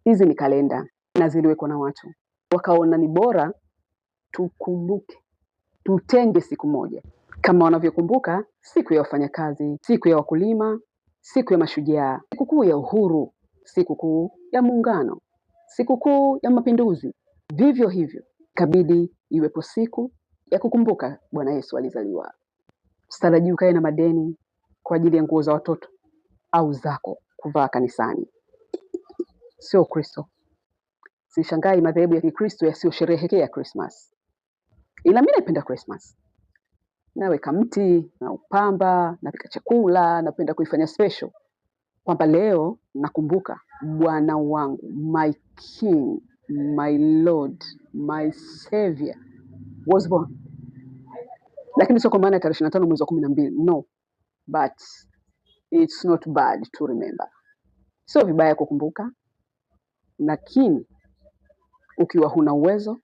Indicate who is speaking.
Speaker 1: Hizi ni kalenda na ziliwekwa na watu wakaona ni bora tukumbuke, tutenge siku moja kama wanavyokumbuka siku ya wafanyakazi, siku ya wakulima, siku ya mashujaa, sikukuu ya uhuru, sikukuu ya Muungano, sikukuu ya Mapinduzi. Vivyo hivyo ikabidi iwepo siku ya kukumbuka Bwana Yesu alizaliwa. Usitarajii ukae na madeni kwa ajili ya nguo za watoto au zako kuvaa kanisani. Sio Ukristo. Sishangai madhehebu ya Kikristo yasiyosherehekea Christmas, ila mi napenda Christmas. Naweka mti na upamba, napika chakula, napenda kuifanya special, kwamba leo nakumbuka Bwana wangu, my king, my lord, my savior was born. Lakini sio kwa maana ya tarehe 25 mwezi wa 12, no, but it's not bad to remember. Sio vibaya kukumbuka, lakini ukiwa huna uwezo